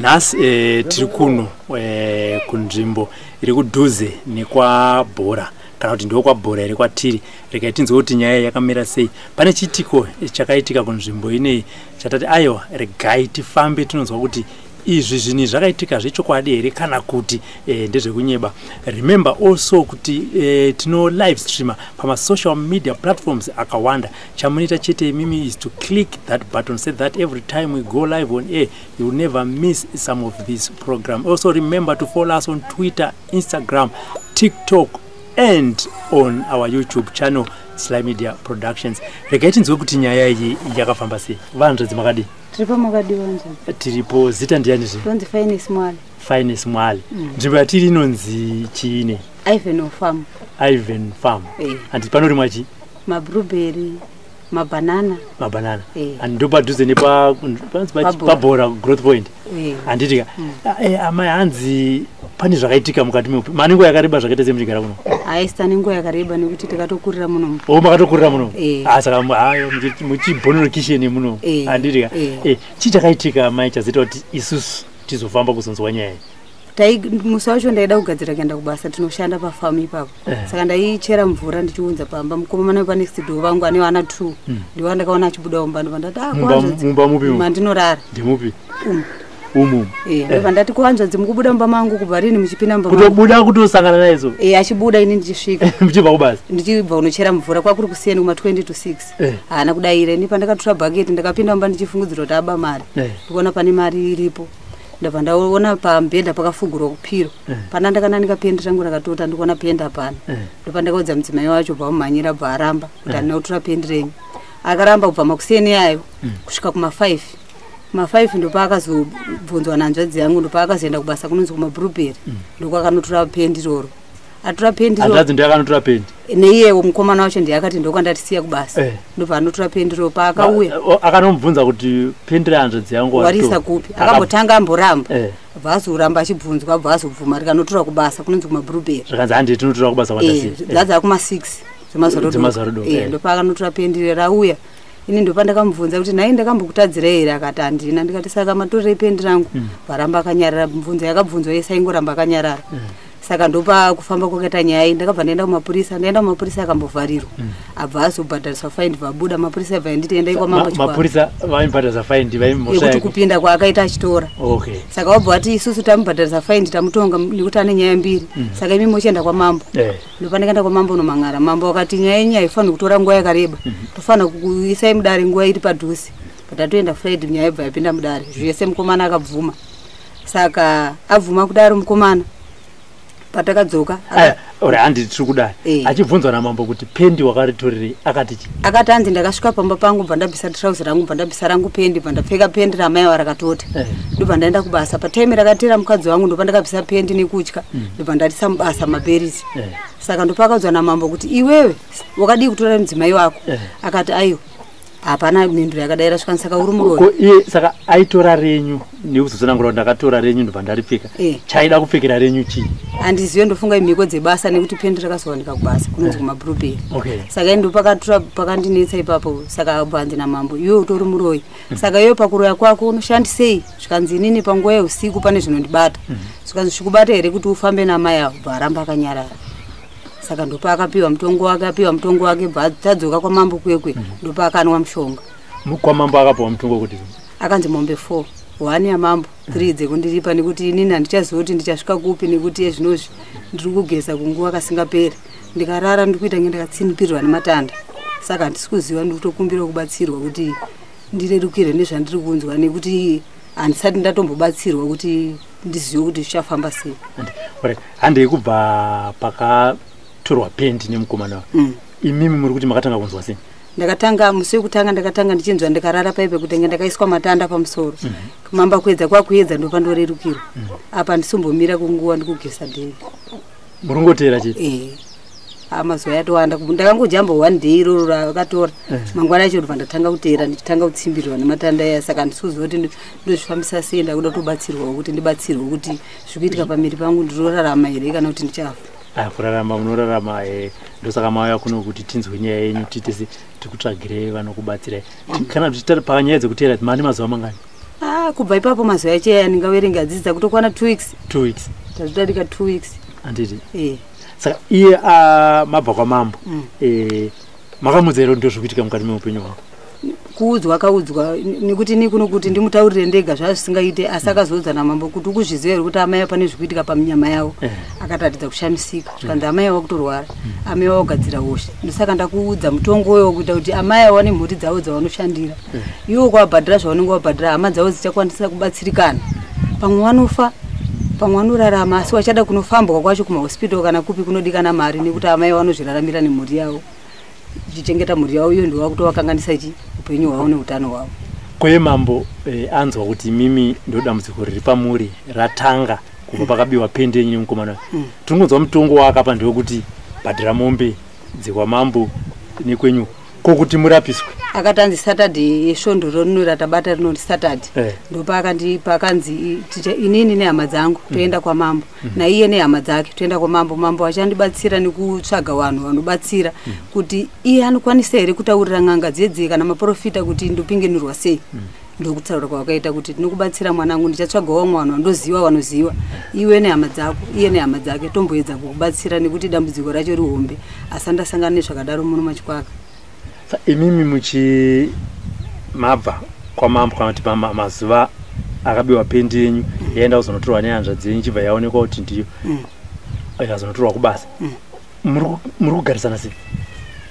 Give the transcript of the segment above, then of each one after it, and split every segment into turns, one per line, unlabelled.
Nhasi tiri kuno kunzvimbo iri kudhuze nekwaBhora, kana kuti ndokwaBhora here kwatiri. Regai tinzwe kuti nyaya yakamira sei. Pane chiitiko chakaitika kunzvimbo ineyi chatati aiwa, regai tifambe tinonzwa kuti izvi zvinhu zvakaitika zvechokwadi here kana kuti ndezvekunyeba. Remember also kuti tino live streamer pamasocial media platforms akawanda. Chamunoita chete imimi is to click that button so that every time we go live on air, you will never miss some of this program. Also remember to follow us on Twitter, Instagram, TikTok and on our YouTube channel, Sly Media Productions. Regai tinzwe kuti nyaya iyi yakafamba sei. Vanzvedzi, makadii?
Tiripo, makadii vanzvadzi?
Tiripo. Zita ndiani zve?
Tonzi Finesi Mwale.
Finesi Mwale. Nzvimbo yatiri inonzi chiine?
Ivanhoe Farm.
Ivan Farm.
Eh.
Handi panorimwa chii?
Mablueberry, mabanana.
Mabanana.
Eh.
Handi ndopadhuze nepa panonzi
Pabhora.
Pabhora Growth Point.
Eh.
Handiti ka? Amai, hanzi pane zvakaitika mukati mane nguva yakareba zvakaita semuchigara kuno?
Haisi tane nguva yakareba nekuti takatokurira munomu.
O, makatokurira muno?
Eh.
Ah, saka hayo muchibhonorokisheni muno.
Eh.
Handiti ka?
Eh.
Chii chakaitika, amai, chazoita kuti isusu tizofamba kuzonzwa nyaya iyi?
Musi wacho ndaida kugadzira kuenda kubasa, tinoshanda pafamu ipapo. Saka ndaichera mvura ndichiunza pamba. Mukomana wepanext door vangu ane vana two, ndiwo ndakaona achibuda mumba, ndobva ndati, "Ah, kuhanzvadzi,"
Mumba mupi umu?
Mand'inorara.
Ndimupi?
Umu.
Umu?
Eh, ndobva ndati, "Kuhanzvadzi, mukubuda mumba mangu kubva rini muchipinda mumba mangu?"
Kutobuda kutosangana naizo?
Eh, achibuda ini ndichisvika.
Muchibva kubasa?
Ndichibva kunochera mvura, kwakuri kusiyeni kuma 20 to 6. Haana kudayira. Ini pandakatora bhaketi ndakapinda mumba ndichifungidzira kuti aba mari. Ndikuona pane mari iripo, ndabva ndaona pamubhedha pakafugurwa kupiro. Pana ndakananika pendi rangu rakatota, ndikuona pendi hapana. Ndopandakaudza mudzimai wacho, bva mumhanyira, bva aramba kuti handina kutora pendi renyu. Akaramba kubva makuseni ayo kusvika kuma5. Kuma5 ndopaakazobvunzwa nahanzvadzi yangu, ndopaakazoenda kubasa kunonzi kumablueberry, ndokwakanotora pendi iroro. Atora pendi iroro,
Hanzvadzi ndo yakanotora pendi?
Neiyewo mukomana wacho ndiye akati ndokwandatisiya kubasa. Ndobva anotora pendi iro. Paakauya,
Akanomubvunza kuti pendi rehanzvadzi yangu
warisa
waritora?
kupi? Akambotanga amboramba.
Eh.
Bva azoramba achibvunzwa, bva azobvuma, rikanotora kubasa kunonzi kumablueberry.
Zvakanzi handi tinotora kubasa kwandasiya.
Dzadza kuma6
Dzemazuva
dzemazuva.
rodoko, eh.
Ndopaakanotora pendi rauya. Ini ndopandakamubvunza kuti, "Nhai, ndakambokutadzira here?" Akati, "Handina." Ndikati, "Saka matorerei pendi rangu?" Bvaramba akanyarara. Mubvunzo yakabvunzwa yese aingoramba akanyarara. Saka ndopa kufamba kwakaita nyaya iyi, ndakabva ndaenda kumapurisa. Ndaenda kumapurisa, akambovharirwa, abva azobhadhariswa faindi, bvabuda. Mapurisa abva anditi, "Endai kwamambo Chikwara."
Mapurisa vaimubhadharisa faindi vaimhosva
Yekuti
yake?
Kupinda kwaakaita achitora. Saka wabva wati, "Isusu tamubhadharisa faindi, tamutonga nekuti ane nyaya mbiri, saka imi mochienda kwamambo." Ndopandakaenda kwamambo nomang'ara. Mambo wakati, "Nyaya yenyu haifaniri kutora nguva yakareba, tofanira kuisai mudare nguva iri padhuze." Patatoenda Friday, nyaya yobva yapinda mudare zvese. Mukomana akabvuma. Saka abvuma kudaro mukomana, patakadzoka
Aya, ora handi tiri kudai.
Eh.
Achibvunzwa namambo kuti pendi wakaritorerei, akati chi?
Akati hanzi, "Ndakasvika pamba pangu, bva ndabvisa tirauzi rangu, bva ndabvisa rangu pendi, bva ndapfeka pendi ramai varakatota. Ndobva ndaenda kubasa. Patime rakatera mukadzi wangu, ndobva ndakabvisa pendi nekutya, ndobva ndarisa mubasa maberries." Saka ndopakaudzwa namambo kuti, "Iwewe wakadii kutora mudzimai wako?" Akati, "Aiwa." Hapana mhinduro yakadaira. Svikani, "Saka uri muroyi."
Ko iye saka aitora renyu nekuzotsanangura kuti ndakatora renyu ndobva ndaripfeka?
Eh.
Chaida kupfekera renyu chii?
Handizive, ndofunga imhiko dzebasa, nekuti pendi rakazowanika kubasa kunonzi kumablueberry. Saka ini ndopakatora pakandinetsa ipapo. Saka bvanzi namambo, "Iwe utori muroyi. Saka iwe pakuroya kwako unoshandisei?" Zvikanzi, "Inini panguva yeusiku pane zvinondibata." Zvikanzi, "Zvichikubata here kuti ufambe namai avo?" Bva aramba akanyarara. Saka ndopaakapiwa mutongo wake. Apiwa mutongo wake, bva tadzoka kwamambo Kwekwe, ndopaakanwa mushonga.
Kwamambo akapiwa mutongo kuti?
Akanzi mombe 4, 1 yamambo, 3 dzekundiripa, nekuti inini handichazivi kuti ndichasvika kupi, nekuti ezvinozvi ndiri kugeza kunguva kasingaperi. Ndikarara ndiri kuita nge ndakatsinipirirwa nematanda. Saka handisi kuziva, ndiri kutokumbira kubatsirwa kuti ndirerukirwe nezvandiri kunzwa, nekuti handisati ndatombobatsirwa kuti ndizive kuti zvichafamba sei.
Alright. Handei kubva pakatorwa pendi nemukomana wa Imimi muri kuti makatanga kunzwa sei?
Ndakatanga musi wekutanga, ndakatanga ndichinzwa ndikarara paipe kutenge ndakaiswa matanda pamusoro. Mamba kuedza kwakuedza, ndopandorerukirwa. Apa handisimbomira kunguva, ndikugesa day.
Muri kungoteera chete?
Eh, amazuva yatowanda. Ndakangojamba one day iroro rakatora. Mangwana acho ndobva ndatanga kuteera, ndichitanga kutsimbirwa nematanda aya. Saka handisi kuziva kuti ndozvifambisa sei. Ndakuda kutobatsirwawo kuti ndibatsirwe kuti zvikuitika pamiri pangu, ndinorarama here kana kuti ndichafa.
Ah, kurarama munorarama. Ndosaka mauya kuno kuti tinzwe nyaya yenyu, tiite se tikutsvagirei vanokubatsirai. Kana tichitari panyaya dzekuteera, mane mazuva mangani?
Kubva ipapo mazuva acho aya ndingaverenga adzidza kutokwana 2 weeks.
2 weeks.
Tazvidarika 2 weeks.
Handiti? Saka iye mabva kwamambo. Makamudza here ndozvikuitika mukati meupenyu hwako?
Kuudzwa akaudzwa nekuti ini kuno kuti ndimutaurire ndega zvazvisingaite, asi akazoudza namambo kuti ukuzviziva here kuti amai pane zvikuitika paminyama yavo. Akataridza kushamisika zvikanzi amai vakutorwara, amai vakugadzira hosha, ndosaka ndakuudza mutongo uyo kuita kuti amai ava nemhuri dzavo dzavanoshandira iwo kwavabhadhira zvavanenge vabhadhira, hama dzavo dzichakwanisa kubatsirikana. Pamwe vanofa, pamwe vanorarama, asi vachada kunofambwa kwacho kumahospital kana kupi kunodikana mari, nekuti amai vanozviraramira nemhuri yavo, ichichengeta mhuri yavo iyo ndovakutovakanganisa chi upenyu hwavo neutano hwavo.
Kweye mambo anzwa kuti mimi ndo dambudziko riri pamuri ratanga kubva pakabiwa pende yenyu nemukomana. Tinongonzwa mutongo waakapa ndewekuti bhadhira mombe dzekwamambo nekwenyu kokuti murapiswe.
Akati anzi Saturday yesvondo rino ratabata rinoti Saturday, ndopaakanzi inini nehama dzangu toenda kwamambo, naiye nehama dzake toenda kwamambo. Mambo achandibatsira nekutsvaga vanhu vanobatsira kuti iye anokwanisa here kutaurira n'anga dzedze kana maprofita kuti ndopinginurwa sei. Ndokutaura kwavakaita kuti tinokubatsira mwanangu, ndichatsvagawo vamwe vanhu vandoziva vanoziva, iwe nehama dzako, iye nehama dzake, tomboedza kukubatsira nekuti dambudziko racho rihombe, asi andasangana nezvakadaro muno machikwaka.
Imimi muchi mabva kwamambo kana kuti mazuva akabiwa pendi yenyu yaenda kuzonotorwa nehanzvadzi yenyu ichibva yaonekwa kuti ndiyo ikazonotorwa kubasa, muri kugarisana sei?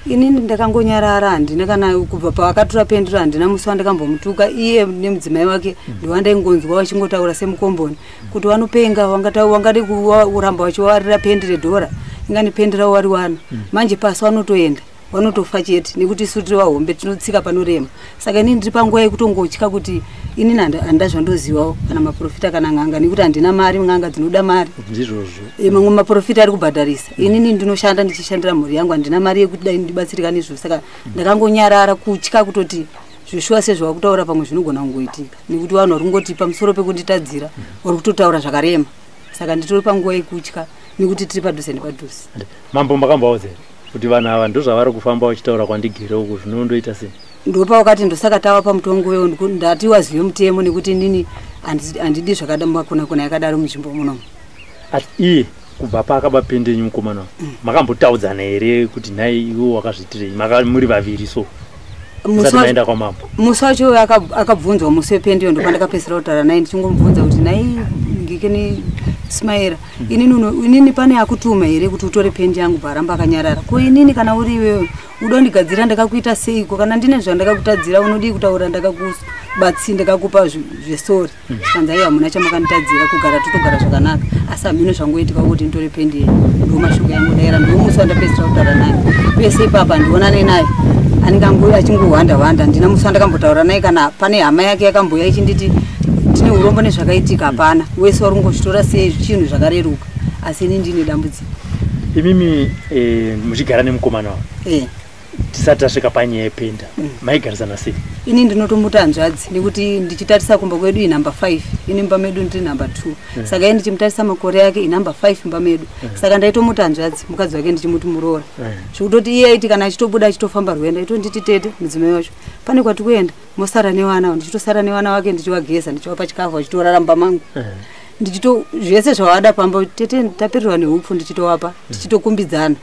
Inini ndakangonyarara, handina kana kubva pavakatora pendiro handina musi wandakambomutuka. Iye nemudzimai wake ndiwandaingonzwa vachingotaura semukomboni kuti vanopenga, wangade kuramba vachiwarira pendi redhora, ingani pendi ravo wariwana manje pasi vanotoenda vanotofa chete nekuti isu tiri vahombe tinotsika panorema. Saka inini ndiri panguva yekutongotya kuti inini handina zvandozivawo kana maprofita kana n'anga, nekuti handina mari, n'anga dzinoda mari.
Ndizvozvo.
Mamwe maprofita ari kubhadharisa, inini ndinoshanda ndichishandira mhuri yangu, handina mari yekuti dai ndibatsirika nezvo. Saka ndakangonyarara kutya kutoti zvishuwa sezvavakutaura pamwe zvinogona kungoitika, nekuti vanhu vari kungoti pamusoro pekunditadzira vari kutotaura zvakarema. Saka nditori panguva yekutya nekuti tiri padhuze nepadhuze.
Mambo makambovaudza here kuti vanhu ava ndozvavari kufamba vachitaura kwandigere uku, zvinondoita sei?
Ndopa wakati ndosaka tava pamutongo uyo, ndati wazive mutemo nekuti inini handidi zvakada makuna yakadaro munzvimbo munomu.
Asi iye kubva paakaba pende yenyu mukomana, makambotaudzana here kuti nhai iwe wakazviitirei muri vaviri so musati maenda kwamambo?
Musi wacho akabvunzwa musi wepende iyo ndopandakapedzisira kutaura naye ndichingomubvunza kuti nhai ngikeni Smaira, inini pane akutuma here kuti utore pendi yangu? Bvaramba akanyarara. Ko inini kana uri iwewe udondigadzira ndakakuita seiko? Kana ndine zvandakakutadzira unodii kutaura ndakakubatsi ndakakupa zvesori? Kanzi aiwa hamuna chamakanditadzira, kugara totogara zvakanaka, asi hamino zvangoitika kuti nditore pendi yenyu. Ndo mashoko yangu daira, ndo musi wandapedzisira kutaura naye. Pese ipapa ndionane naye anenge achingohwanda hwanda, handina musi wandakambotaura naye kana pane hama yake yakamboya ichinditi tine urombo nezvakaitika, hapana. Wese vari kungozvitora sei chinhu zvakareruka, asi ini ndine dambudziko.
Imimi muchigara nemukomana wavo tisati tasvika panyaya yependa, maigarisana sei?
Ini ndinotomuta hanzvadzi nekuti ndichitarisa kumba kwedu inhamba 5, ini mumba medu ndiri nhamba 2. Saka iye ndichimutarisa makore ake inhamba 5 mumba medu, saka ndaitomuta hanzvadzi, mukadzi wake ndichimuti muroora. Zvekutoti iye aiti kana achitobuda achitofamba rwendo aitonditi tete mudzimai wacho pane kwati kuenda mosara nevana, ndichitosara nevana wake ndichivageza ndichivapa chikafu achitorara mumba mangu, ndichito zvese zvavada pamba, tete tapirirwa neupfu ndichitovapa, tichitokumbidzana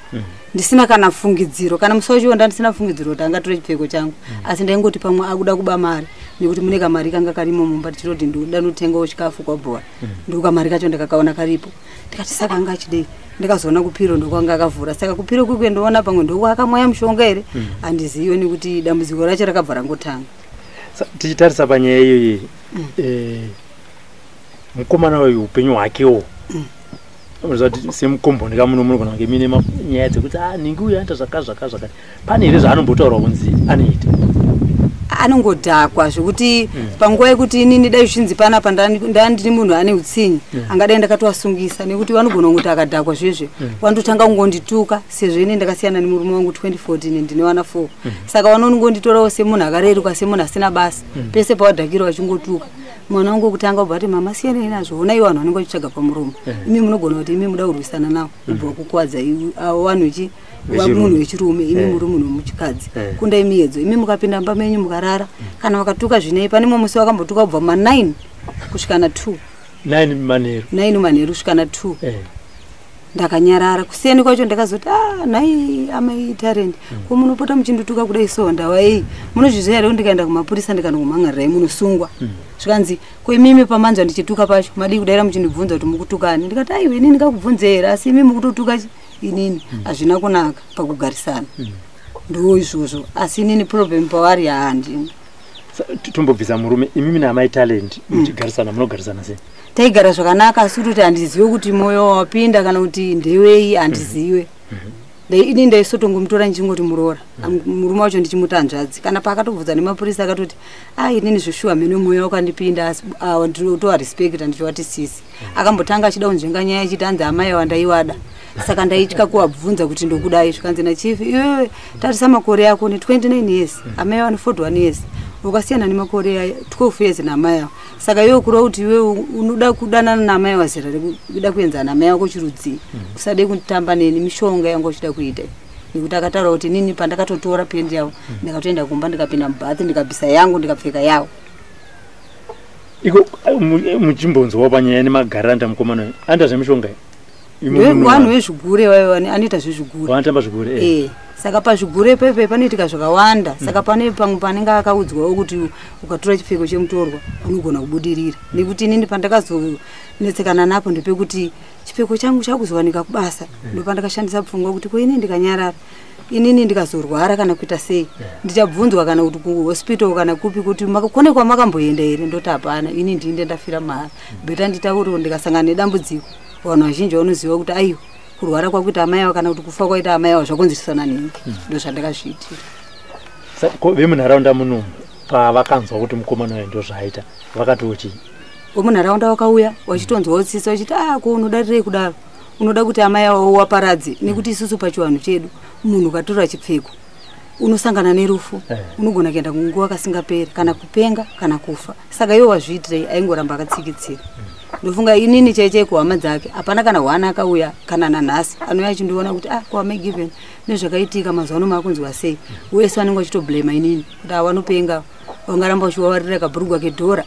ndisina kana fungidziro. Kana musi wacho ndandisina fungidziro kuti angatore chipfeko changu, asi ndaingoti pamwe akuda kuba mari nekuti mune kamari kanga karimo mumba, tichitoti ndikuda notengawo chikafu kwabhora, ndokamari kacho ndakakaona karipo, ndikati saka anga achidei? Ndikazoona kupiro ndokwanga akavhura, saka kupiro kwekwe ndoona pamwe ndokwakamwaya mushonga here, handizive nekuti dambudziko racho rakabva rangotanga.
Tichitarisa panyaya iyoyi, mukomana uyu upenyu hwakewo unoziva kuti semukomboni kamuno munogona kunge muine nyaya dzekuti ningi uyu anoita zvakati, pane here zvaanombotaurwa kunzi anoita?
Anongodhakwa zvekuti panguva yekuti inini dai zvichinzi panapa ndandiri munhu ane utsinye, angadai ndakatowasungisa nekuti vanogona kungoti akadhakwa zvezve vanototanga kungondituka, sezvo ini ndakasiyana nemurume wangu 2014 ndine vana 4. Saka vanongonditorawo semunhu akareruka, semunhu asina basa, pese pawadhakira vachingotuka. Mwana wangu wekutanga ubva ati mama siyanai nazvo, onai vanhu vanenge vachitsvaga pamuromo. Imi munogona kuti imi muda kurwisana navo, ubva kukwadza avo vanhu munhu wechirume, imi muri munhu wemuchikadzi. Kundai miyedzo, imi mukapinda mumba menyu mukarara, kana vakatuka zvinei. Pane mumwe musi wakambotuka kubva ma9 kusvika na2.
9 manheru.
9 manheru kusvika na2. Ndakanyarara. Kuseni kwacho ndakazoti nhai amai Talent, ko munopota muchindotuka kudai so ndava ei? Munozviziva here kuti ndikaenda kumapurisa ndikanokumhan'arirai munosungwa? Zvikanzi ko imimi pamanzwa ndichituka pacho madii kudaira muchindibvunza kuti mukutukani? Ndikati aiwa, inini ndingakubvunze here, asi imi mukutotuka inini hazvina kunaka pakugarisana. Ndo izvozvo, asi inini problem pavari haandina.
Tombobvisa murume, imimi naamai Talent muchigarisana, munogarisana sei?
Taigara zvakanaka, asi kutoti handizive kuti mwoyo wapinda kana kuti ndewei, handizive. Ini ndaisotongomutora ndichingoti muroora, murume wacho ndichimuti hanzvadzi. Kana paakatobvunza nemapurisa akatoti inini zveshuwa mhene mwoyo wakandipinda, asi ndinotovarespekta ndichivati sisi. Akambotanga achida kunzvenga nyaya achiti hanzi amai ava ndaiwada, saka ndaitya kuvabvunza kuti ndokudai. Zvikanzi nachief, iwewe tarisa makore ako ne29 years, amai ava ne41 years, ukasiyana nemakore 12 years naamai ava, saka iwe kureva kuti iwe unoda kudanana naamai ava zera rekuda kuenzana naamai ako chirudzii? Usade kutamba neni, mishonga yanga uchida kuita. Nekuti akataura kuti inini pandakatotora pendi yavo ndakatoenda kumba, ndikapinda mubhathi, ndikabvisa yangu, ndikapfeka yavo.
Iko muchimbonzwawo panyaya nemagariro anoita mukomana uyu, anoita zvemishonga?
Vanhu vezvigure vaiva anoita zvezvigure.
Vanotamba zvigure.
Saka pazvigure pepe panoitika zvakawanda. Saka pane pamwe panenge akaudzwawo kuti ukatora chipfeko chemutorwa unogona kubudirira. Nekuti inini pandakazonetsekana napo ndepekuti chipfeko changu chakuzowanika kubasa, ndopandakashandisa pfungwa kuti ko inini ndikanyarara, inini ndikazorwara kana kuita sei, ndichabvunzwa kana kuti kuhospital kana kupi kuti kune kwamakamboenda here? Ndoti hapana, ini ndinde ndafira mahara. Better nditauriwo, ndikasangana nedambudziko vanhu vazhinji vanoziva kuti aiwa, kurwara kwakuita amai ava kana kuti kufa kwaita amai ava zvakonzeresana nini. Ndo zvandakazviitira.
Vemunharaunda munomu pavakanzwa kuti mukomana uyu ndo zvaaita, vakatiwo chii?
Vemunharaunda vakauya vachitonzwawo tsitsi, vachiti ko unodarirei kudaro? Unoda kuti amai avo waparadze? Nekuti isusu pachivanhu chedu munhu ukatora chipfeko unosangana nerufu, unogona kuenda kunguva kasingaperi, kana kupenga kana kufa, saka iwe wazviitirei? Aingoramba akatsikitsira. Ndofunga inini chaichai kuhama dzake hapana kana hwana akauya kana nanhasi anouya achindiona kuti kwamai Given nezvakaitika mazuva ano maakunzwa sei? Wese vanenge vachitoblema inini kuti awanopenga, vangaramba uchiwawarira kabhurugwa kedhora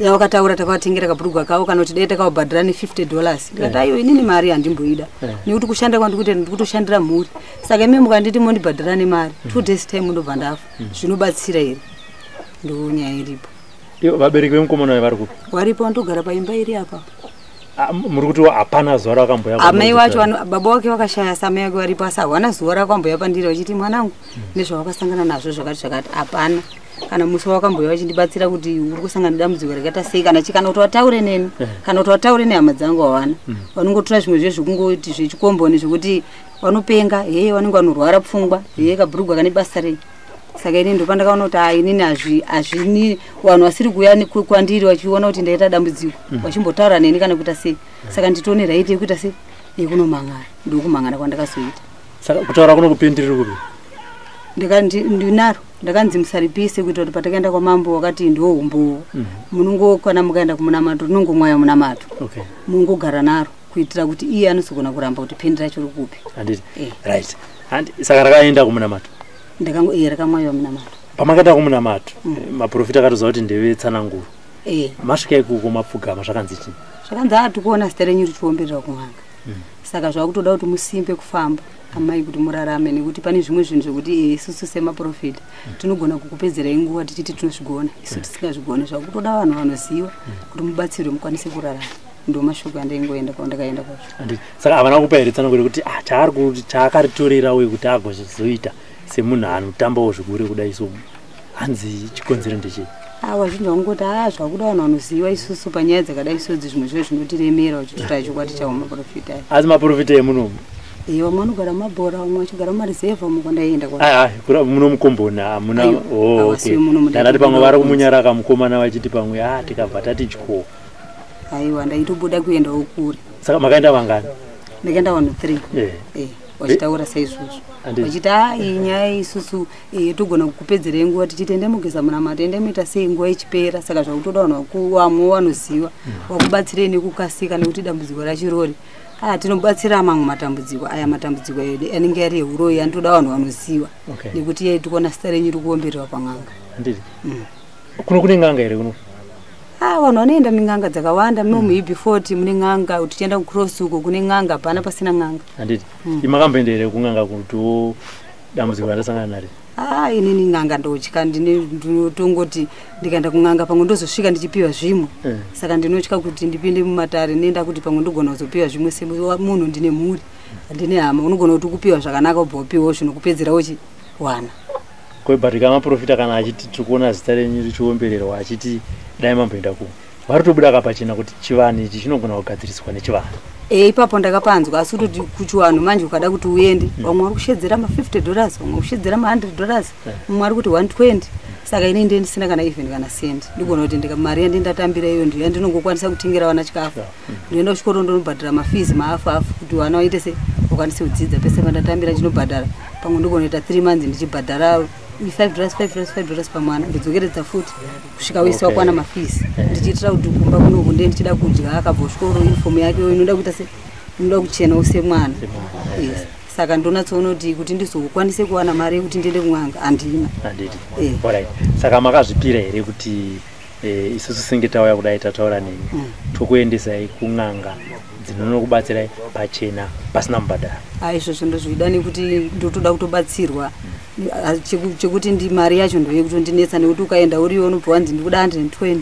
yawakataura, takavatengera kabhurugwa kavo, kana kuti dai takavabhadhara ne$50. Ndikati aiyo, inini mari handimboida, nekuti kushanda kwandikuita ndikutoshandira mhuri, saka imi mukanditi mondibhadhara nemari, 2 days time ndobva ndafa, zvinobatsira here? Ndo nyaya iripo.
Ivo vabereki vemukomana uyu vari kupi?
Varipo, vanotogara paimba iri apa.
Muri kuti hapana zuva rakamboya?
Amai wacho baba wake vakashaya, asi amai vake varipo, asi hawana zuva rakamboya pandiri vachiti mwanangu nezvawakasangana nazvo zvakati zvakati. Hapana kana musi wakamboya vachindibatsira kuti uri kusangana nedambudziko rakaita sei, kana chi, kana kuti wataure neni, kana kuti wataure nehama dzangu, hawana. Vanongotora zvimwe zvezvekungoti zvechikomboni zvekuti vanopenga, heye vanenge vanorwara pfungwa, heye kabhurugwa kane basa rei? Saka inini ndopandakaona kuti inini hazvini vanhu vasiri kuuya kwandiri vachiona kuti ndaita dambudziko, vachimbotaura neni kana kuita sei, saka nditone right yekuita sei, yekunomhan'ara. Ndokumhan'ara kwandakazoita.
Saka kutaura kuno kupendi riri kupi?
Ndinaro, ndakanzi musaripise kuitira kuti patakaenda kwamambo wakati ndo umbowo, munongo kana mukaenda kumunamato rinongomwaya munamato, munongogara naro kuitira kuti iye anozogona kuramba kuti pendi racho rikupi.
Handiti? Right. Handi saka rakaenda kumunamato?
Ndakango rakamwayiwa munamato.
Pamakaenda kumunamato, maprofita akatoziva kuti ndevetsananguro? Masvika ikoko mapfugama, zvakanzi chii?
Zvakanzi tikuona zita renyu richiomberera kun'anga, saka zvakutoda kuti musimbe kufamba amai kuti murarame, nekuti pane zvimwe zvinhu zvekuti isusu semaprofita tinogona kukupedzerai nguva tichiti tinozvigona, isu tisingazvigoni. Zvakutoda vanhu vanoziva kuti mubatsirwe mukwanise kurarama. Ndo mashoko andaingoenda kwandakaenda kwacho.
Handiti saka havana kupa here tsananguro yekuti chaari kuti chaakaritorera uye kuti agozoita semunhu anotambawo zvigure kudai so, hanzi chikonzero ndechei?
Vazhinji vangoti zvakuda vanhu vanoziva, isusu panyaya dzakadai sodzi zvimwe zvo zvinotiremera, vachitotaura chokwadi chavo maprofita aya.
Asi maprofita emunomu?
Vamwe vanogara mumabhora, vamwe vachigara mumarizevha umo kwandaienda kwacho.
Ai, muno mukomboni hamuna?
Aiwa,
Oh,
havasi
okay.
muno
Ndandati pamwe vari kumunyaraka mukomana, vachiti pamwe tikabva tati tyo.
Aiwa, ndaitobuda kuendawo kure.
Saka makaenda vangani?
Ndakaenda vanhu 3. Vachitaura saizvozvo vachiti a iyi nyaya isusu togona kukupedzerei nguva tichiti ende mugeza munamato, ende muita sei nguva ichipera. Saka zvakutoda vanhu vamwe vanoziva vakubatsirei nekukasika, nekuti dambudziko rachirori tinobatsira mamwe matambudziko aya, matambudziko edu anenge ari euroyi, anotoda vanhu vanoziva nekuti yei tikuona zita renyu riri kuombererwa pan'anga.
Kuno kune n'anga here kuno?
Vanhu vanoenda nen'anga dzakawanda muno muEB40 mune n'anga, tichienda kucross uko kune n'anga, hapana pasina n'anga.
Handiti imakamboenda here kun'anga kutiwo dambudziko randasangana naro?
Inini n'anga ndotya, ndinotongoti ndikaenda kun'anga pamwe ndozosvika ndichipiwa zvimwe. Saka ndinotya kuti ndipinde mumatare nenda kuti pamwe ndogona kuzopiwa zvimwe. Semunhu ndine mhuri, ndine hama, unogona kuti ukupiwa zvakanaka ubva upiwawo zvinokupedzera uchiwana.
Koibhatika maprofita kana achiti tiri kuona zita renyu richiombererwa, achiti dai mamboenda ku vari kutobuda kapachena kuti chivanhu ichi chinogona kugadziriswa nechivanhu.
Ipapo ndakapanzwa, asi kutoti kuchivanhu manje ukada kuti uende, vamwe vari kushedzera ma$50, vamwe kushedzera ma$100, mumwe ari kuti 120. Saka ini ndiye ndisina kana even kana sendi. Ndigona kuti mari yandindatambira iyo ndiyo yandinongokwanisa kutengera vana chikafu, ndoenda kuchikoro ndonobhadhara mafees mahafu hafu kuti vana vaite se vakwanise kudzidza. Pese pandatambira ndinobhadhara, pamwe ndogona kuita 3 months ndichibhadhara $5, $5, $5 pamwana, ndodzokeredza futi kusvika wese wakwana mafees, ndichiitira kuti kumba kunoku ndiye ndichida kudya, akabva kuchikoro uniform yake inoda kuita se inoda kuchenawo semwana. Yes. Saka ndonatsoona kuti ndizokwanise kuwana mari yekuti ndiende kun'anga handina.
Handiti. Alright, saka makazvipira here kuti isusu senge tauya kudai tataura nemi, tokuendesai kun'anga dzinonokubatsirai pachena pasina mubhadharo?
Izvozvo ndozvida nekuti ndotoda kutobatsirwa. Chekuti ndi mari yacho ndoyekutondinetsa, nekuti ukaenda uriyo unobva wanzi ndikuda 120,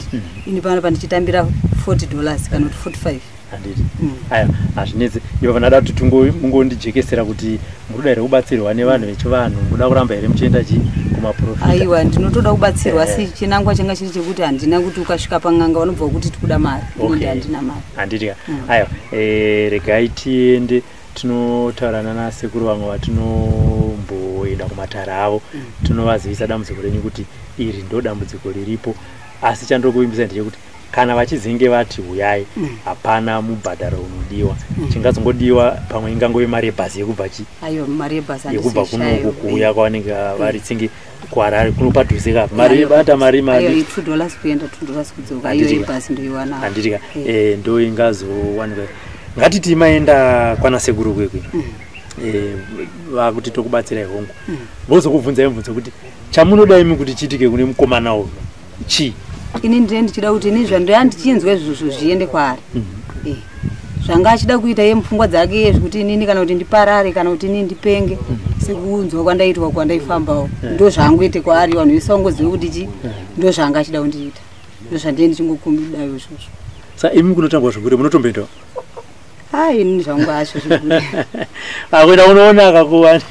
ini panapa ndichitambira $40 kana kuti 45.
Handiti. Aya hazvinetsi. Ivo vanada kuti mungondijekesera kuti muri kuda here kubatsirwa nevanhu vechivanhu, muda kuramba here muchienda chi kumaprofita?
Aiwa, ndinotoda kubatsirwa, asi chinangwa changa chiri chekuti handina kuti ukasvika pan'anga vanobva kuti tikuda mari, ini handina mari.
Handiti ka. Aiwa, regai tiende tinotaurana nasekuru vamwe vatinomboenda kumatare avo, tinovazivisa dambudziko renyu kuti iri ndo dambudziko riripo. Asi chandokuvimbisa ndechekuti kana vachizenge vati huyai, hapana mubhadharo unodiwa. Chingazongodiwa pamwe ingangove mari yebhasi yekubva chi
Aiwa, mari yebhasi
yekubva
handisishayo.
Kunoku kuuya kwavanenge vari tsingi kuHarare kuno padhuze ka mari bata mari
Aiwa,
mari
$2 kuenda, $2 kudzoka, aiwa.
Handiti ka.
Yebhasi ndoiwana.
Handiti ka. Ndo ingazowanikwa. Ngatiti maenda kwana sekuru kwekwe, vakuti tokubatsirai, hongu, vozokubvunzai mubvunzo kuti chamunoda imi kuti chiitike kune mukomana uyu chii?
Ini ndine ndichida kuti ini zvandoya ndichinzwa izvozvo zviende kwaari. Zvanga achida kuita iye mupfungwa dzake iye, zvekuti inini kana kuti ndiparare kana kuti inini ndipenge sekunzwa kwandaitwa kwandaifambawo, ndo zvaangoite kwaari. Vanhu vese vangozive kuti chi ndo zvaanga achida kundiita, ndo zvandie ndichingokumbidayo izvozvo.
Sa imi kunotangwa zvigure munotomboendawo?
Hai, inini zvangu asvo zvigure.
Akuenda unoona akakuwani.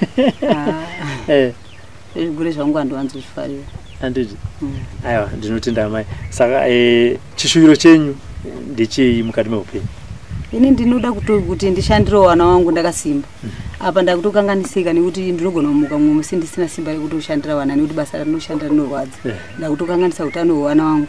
Zvigure zvangu handiwanzozvifarira.
Handiti. Aiwa, ndinotenda amai. Saka chishuviro chenyu ndechei mukati meupenyu?
Ini ndinoda kuti ndishandirewo vana vangu ndakasimba. Apa ndakutokanganisika nekuti ndinogona kumuka mumwe musi ndisina simba rekutoshandira vana, nekuti basa randinoshanda rinorwadza. Ndakutokanganisa utano hwevana vangu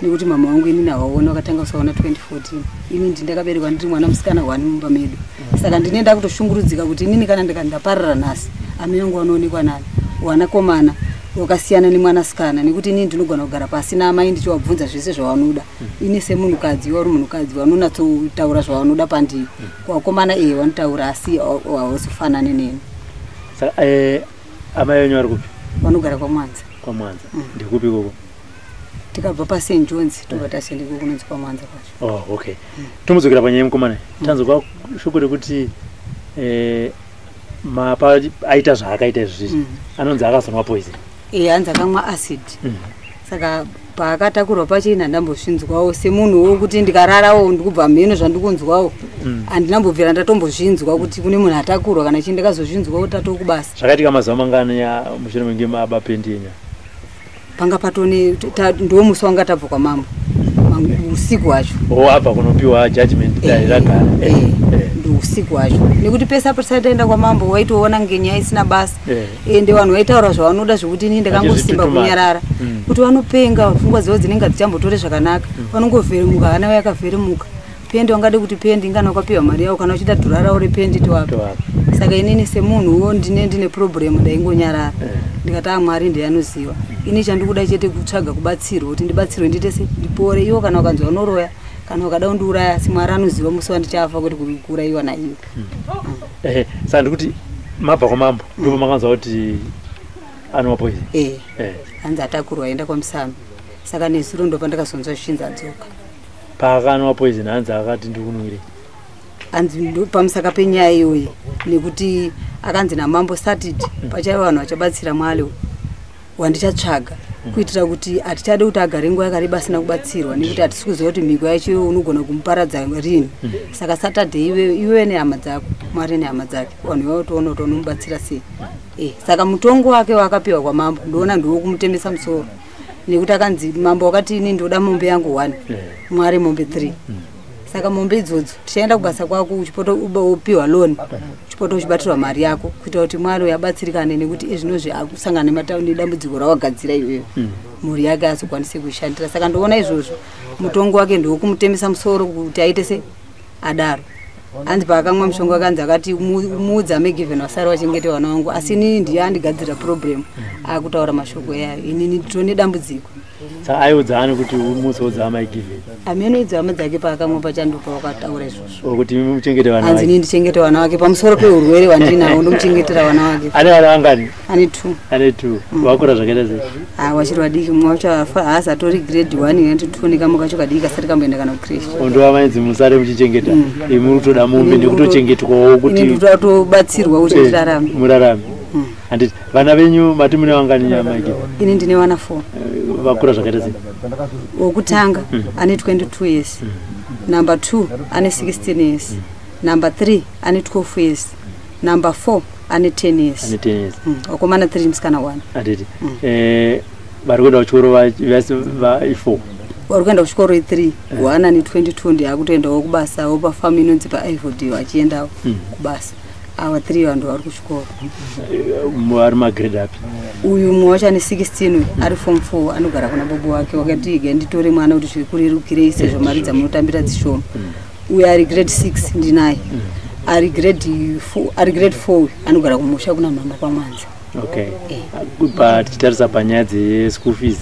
nekuti mama vangu inini havaoni, vakatanga kusaona 2014. Ini ndi ndakaberekwa ndiri mwana musikana wani mumba medu, saka ndine ndakutoshungurudzika kuti inini kana ndaparara nhasi, amai vangu vanoonekwa nani? Wanakomana wakasiyana nemwanasikana, nekuti inini ndinogona kugara pasi naamai ndichivabvunza zvese zvavanoda. Ini semunhukadzi, iwe uri munhukadzi, vanonatsotaura zvavanoda pandiri. Vakomana ehe vanotaura, asi havazofanani neni.
Saka amai venyu vari kupi?
Vanogara kwaMwanza.
KwaMwanza. Ndekupi ikoko?
Tikabva paSt Johns tobva taenda ikoko kunonzi kwaMwanza kwacho.
Oh, okay. Tomudzokera panyaya yemukomana. Tanzwa shoko rekuti mapa aita zvaakaita izvizvi, anonzi akazonwa poison.
E, hanzi akamwa acid. Saka paakatakurwa pachina ndambozvinzwawo semunhuwo kuti ndikararawo ndikubva mheno zvandikunzwawo. Handinambobvira ndatombozvinzwa kuti kune munhu atakurwa kana chii, ndakazozvinzwawo tatokubasa.
Zvakaitika mazuva mangani mushure menge maba pendi yenyu?
Panga patone ndo musi wanga tabva kwamambo, usiku hwacho.
O, abva kunopiwa judgment dai ragara.
Ndo usiku hwacho, nekuti pese apo tisati taenda kwamambo waitoona ngenyaya isina basa. Ende vanhu vaitaura zvavanoda zvekuti ini ndakangosimba
Vachizvitutumara.
kunyarara kuti vanopenga, pfungwa dzavo dzinenge dzichambotore zvakanaka, vanongovheremuka, hana yakavheremuka. Pendi wangade kuti pendi ingana wakapiwa mari yavo, kana uchida dhura ravo rependi toapa.
Toapa.
Saka inini semunhuwo ndine problem, ndaingonyarara. Ndikati a Mwari ndiye anoziva. Ini chandikuda chete kutsvaga kubatsirwa, kuti ndibatsirwe, ndiite se ndipore. Iwo kana ukanzi vanoroya, kana ukada kundiuraya, asi Mwari anoziva musi wandichafa, kuti kuurayiwa naiwe.
Saka ndikuti mabva kwamambo, ndipo makanzwa kuti anwa poison?
Eh. Hanzi atakurwa aenda kwaMusami. Saka nezuro ndo pandakazonzwa zvichinzi adzoka.
Paakanwa poison, hanzi akati ndikunwire?
Hanzi pamusaka penyaya iyoyi, nekuti akanzi namambo Saturday pachaiva vanhu vachabatsira Mwale wandichatsvaga, kuitira kuti hatichade kuti agare nguva yakareba asina kubatsirwa, nekuti hatisi kuziva kuti mhiko yacho unogona kumuparadza rini. Saka Saturday iwe nehama dzako, Mwari nehama dzake, vanhu ivavo toona kuti unomubatsira sei. Saka mutongo wake waakapiwa kwamambo, ndoona ndowokumutemesa musoro, nekuti akanzi mambo wakati ini ndoda mombe yangu 1, Mwari mombe 3. Saka mombe idzodzo tichaenda kubasa kwako, uchipota upiwa loan, uchipota uchibatirwa mari yako, kuitira kuti Mwari uyu abatsirikane, nekuti izvinozvi akusangana nedambudziko rawagadzira iwewe, mhuri yake azokwanise kuishandira. Saka ndoona izvozvo mutongo wake ndowokumutemesa musoro kuti aite se adaro. Hanzi paakamwa mushonga akanzi akati muudze amegiven vasari vachengete vana vangu, asi inini ndiye andigadzirira problem, akutaura mashoko yayo, inini nditone dambudziko.
Saka aiudza ani kuti muzoudza amai Given?
Amene idzi hama dzake, paakamwa pachandopa wakataura izvozvo.
Kuti imi muchengete vana
Hanzi
vake.
Inini ndichengete vana vake pamusoro peurwere hwandinawo, ndomuchengetera vana vake.
Ane vana vangani?
Ane 2.
Ane 2. Vakura zvakaita sei?
Ah, wachiri vadiki. Mumwe wacho haasi atori grade 1 yanti 2, nekamwe kacho kadiki kasati kamboenda kana kucreche.
Ondova mainzi musare muchichengeta, imi muri kutoda mombe nekutochengetwawo
Ini
kuti
ndikutoda kutobatsirwa kuti ndirarame.
Murarame, handiti? Vana venyu mati mune vangani, amai Given?
Ini ndine vana 4.
Vakura zvakaita sei?
Wokutanga ane 22 years, number 2 ane 16 years, number 3 ane 12 years, number 4 ane 10 years.
Ane 10 years.
Wakomana 3, musikana 1.
Handiti? Vari kuenda kuchikoro vese i4?
Vari kuenda kuchikoro i3. One ane 22 ndiye akutoendawo kubasa pafamu inonzi paIvod, achiendawo kubasa. Ava 3 vanhu vari kuchikoro.
Vari magrade api?
Uyu mumwe wacho ane 16 uyu ari form 4, anogara kuna bobo wake, wakati iga nditore mwana kuti zvikurerukirei sezvo mari dzamunotambira dzishoma. Uyu ari grade 6 ndinaye, ari grade 4, ari grade 4 anogara kumusha kuna mama kwaMwanza.
Okay. Tichitarisa panyaya dzeschool fees,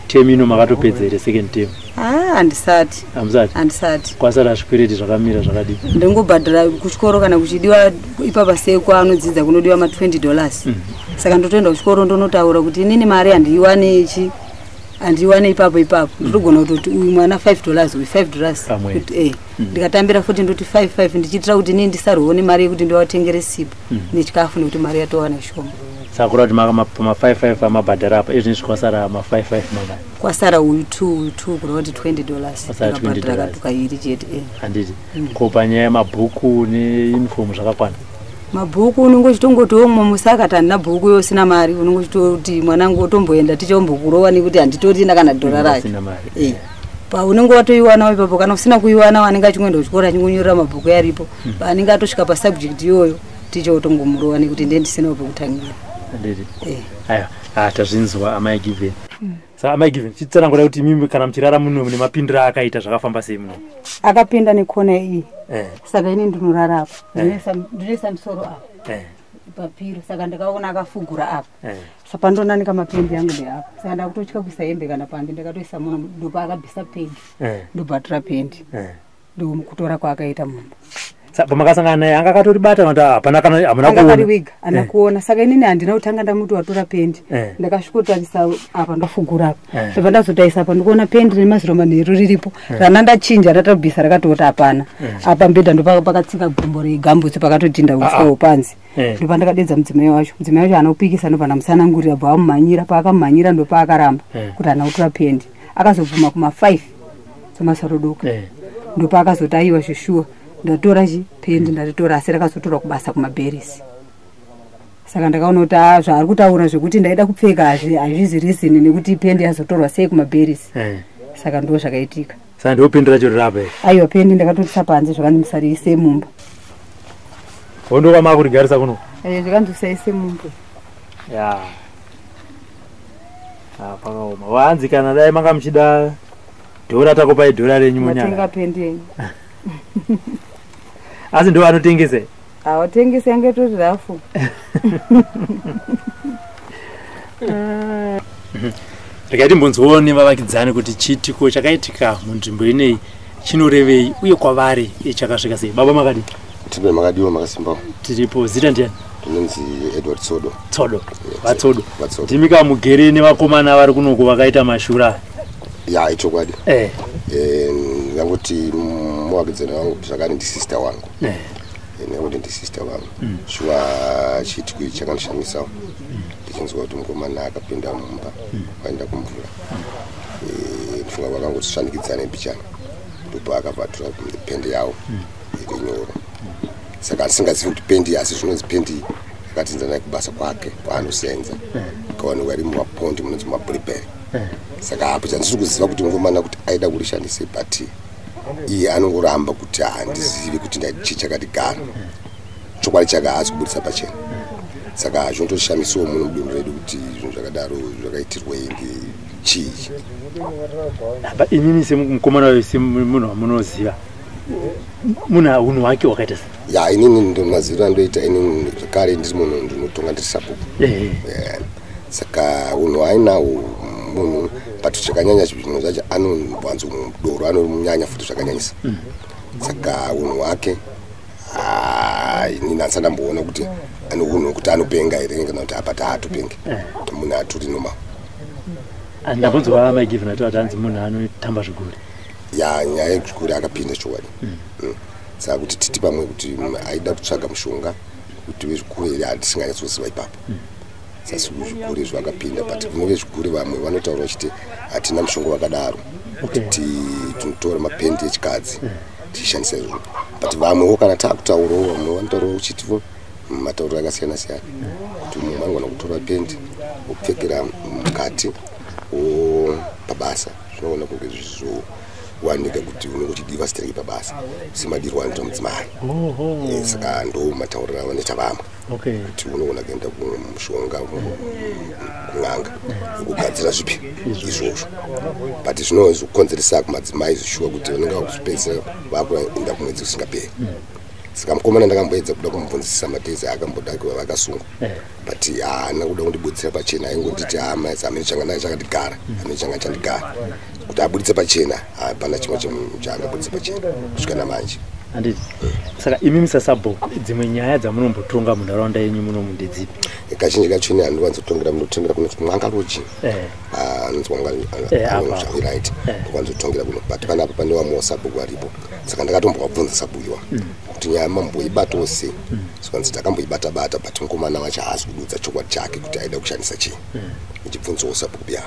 term ino makatopedza here, second term?
Ah, handisati.
Hamusati?
Handisati.
Kwasara zvikwereti zvakamira zvakadii?
Ndingobhadhara kuchikoro kana kuchidiwa ipapa, seko anodzidza kunodiwa ma$20. Saka ndotoenda kuchikoro, ndonotaura kuti inini mari handiiwane ichi, handiiwane ipapo ipapo. Ndotogona kutoti uyu mwana $5, uyu $5.
Pamwedzi.
Kuti, ndikatambira futi ndoti 5 5, ndichiitira kuti inini ndisarwewo nemari yekuti ndivatengere sipo nechikafu, nekuti mari yatowana ishoma.
Saka kureva kuti pama5 5 amabhadhara apa, izvinezvi kwasara ma5 5 mangani?
Kwasara uyu 2, uyu 2, kureva kuti $20.
Kwasara $20.
Ndikabhadhara katukairi chete.
Handiti? Ko panyaya yemabhuku neuniform zvakakwana?
Mabhuku unenge uchitongotiwo mumwe musi akati handina bhuku, iwe usina mari unenge uchitoti mwanangu otomboenda tichombokurova, nekuti handitorina kana dhora racho.
Asina mari.
Paunenge watoiwanawo ipapo, kana usina kuiwana, anenge achingoenda kuchikoro achingonyorera mabhuku aripo. Paanenge atosvika pasubject iyoyo, ticha otongomurova nekuti ndiye ndisinawo pekutangira.
Handiti?
Eh.
Aiwa, ah, tazvinzwa, amai Given. Saka amai Given, chitsanangura kuti imimi kana muchirara muno nemapindiro aakaita, zvakafamba sei muno?
Akapinda nekona iyi. Saka ini ndinorara apa. Ndinoisa musoro apa papiro. Saka ndakaona akafugura apa. Saka ndonanika mapendi yangu ndeapa. Saka ndakutotya kuisa hembe kana panze, ndakatoisa muno, ndopaakabvisa pendi, ndobva pendi. Ndokutora kwaakaita mumba.
Saka pamakasangana naye anga akatoribata, kana kuti hapana, kana hamuna
Anga
kuona?
akariwiga, handina kuona. Saka inini handina kutanga ndamuti watora pendi. Ndakasvikotarisa apa, ndofugura apa. Ndobva ndazotarisa apa, ndikuona pendi nemaziro manheru riripo, rana ndachinja ratobvisa, rakatoti hapana. Apa mbedha ndopakatsika gumbo regambutsi, pakatodhinda uswa hwopanze. Ndopandakadedza mudzimai wacho. Mudzimai wacho haana kupikisa, ndobva ndamusanangurira, bva amumhanyira. Paakamumhanyira ndopaakaramba kuti haana kutora pendi. Akazobvuma kuma5 dzomasarodoka. Ndopaakazoti aiwa, zveshuwa ndatora chi pendi, ndaritora, asi rakazotorwa kubasa kumaberisi. Saka ndakaona kuti ah, zvaari kutaura zvekuti ndaida kupfeka hazvizi reason, nekuti pendi yazotorwa sei kumaberisi? Saka ndo zvakaitika.
Saka ndiwo pendi racho rirapa here?
Aiwa, pendi ndakatoisa panze, zvakanzi musariise mumba.
Hondo kwamaakurigarisa kuno?
Zvakanzi usaise mumba.
Ya. Ah, pakaoma. Wanzi kana dai manga muchida dhora, takupai dhora renyu
Matenga
munyara.
Pendi yenyu.
Asi ndo vanotengesa?
Hawatengesi, yange tori rafu.
Regai timbonzwawo nevavakidzani kuti chiitiko chakaitika munzvimbo ineyi chinorevei uye kwavari chakasvika sei. Baba makadii?
Tine makadiwa, makasimbawo?
Tiripo. Zita ndiani?
Ndinonzi Edward Tsodo.
Tsodo, VaTsodo. VaTsodo. Ndimi kamugere nevakomana vari kunoku vakaita mashura?
Ya, ichokwadi. Ndingangoti muvakidzani wangu, zvakare ndisister wangu. Ndingangoti ndisister wangu. Shuwa chiitiko ichi chakandishamisawo, ndichinzwa kuti mukomana akapinda mumba, waenda kumvura. Ndifunga vakangoti svanikidzane mbichana, ndopa akabva atora pendi yawo iri nyoro. Saka handisingazivi kuti pendi, asi zvinonzi pendi akatinza naye kubasa kwake kwaanosenza, ikawanikwa iri mumapondi munonzi mumabhuribheri. Saka apo chandisiri kuziva kuti mukomana kuti aida kurishandise, but iye anongoramba kuti handizivi kuti chii chakatigara. Chokwadi chake haasi kubudisa pachena. Saka zvinotoshamisawo muno mudunhu redu kuti zvinhu zvakadaro zvakaitirwei, ngechii.
Apa imimi semukomana uyu, semunhu wamunoziva, munhu unhu hwake hwakaita sei?
Ya, inini ndo maziviro andoita inini, zvakare ndiri munhu ndinotonga, ndiri sabhuku. Saka unhu hwainawo munhu, but zvakanyanya zvinhu zvacho anowanzo doro anonyanya futi zvakanyanyisa. Saka unhu hwake, inini handisati ndamboona kuti ane unhu hwekuti anopenga here kana kuti apati haatopengi. Munhu atori normal.
Ndambonzwa maigivhen ati hanzi munhu anotamba zviguri.
Ya, nyaya yezvikuri akapinda chokwadi. Saka kuti titi pamwe kuti aida kutsvaga mushonga kuti vezvikuru here, handisinganyatsoziva ipapo. Sasi zvikuru izvo akapinda, but kune vezvikuru vamwe vanotaura vachiti hatina mushonga wakadaro, kuti tinotora mapendi echikadzi tichishandisa izvozvo. But vamwewo kana taakutaurawo, vamwe vanotaurawo uchitivo matauriro akasiyana siyana, kuti mumwe anogona kutora pendi wopfekera mukati wo pabasa, zvinoona kunge zvichizowanika kuti unenge uchidiwa stereki pabasa semadirwo anoita mudzimai. Saka ndo matauriro avanoita vamwe kuti unogona kuenda kumushonga, kun'anga wekugadzira zvipi izvozvo. But zvinozokonzeresa kumadzimai zvishuwa kuti vanenge vakuzopedzisira vakuenda kumwedzi usingaperi. Saka mukomana ndakamboedza kuda kumubvunzisisa madhezi akamboda kuva vakasungwa, but haana kuda kundibudzira pachena. Aingonditi hama amene changa chakandigara, amene changa chandigara kuti abuditse pachena. Hapana chimwe chaangabuditse pachena kusvika namanje.
Handiti. Saka imi sasabhuku, dzimwe nyaya dzamunombotonga munharaunda yenyu munomu ndedzipi?
Kazhinji kacho ini handiwanzotongera, munotongera kunonzi Mwanga Lodge. Anonzi Mwanga.
Apa.
Right, ndokwanzotongera kuno, but panapa pane vamwewo sabhuku varipo. Saka ndakatombovabvunza sabhuku iwa kuti nyaya mamboibatawo sei. Sikanzi takamboibata bata, but mukomana wacho haasi kududza chokwadi chake kuti aida kushandisa chii. Ndichibvunzawo sabhuku biya.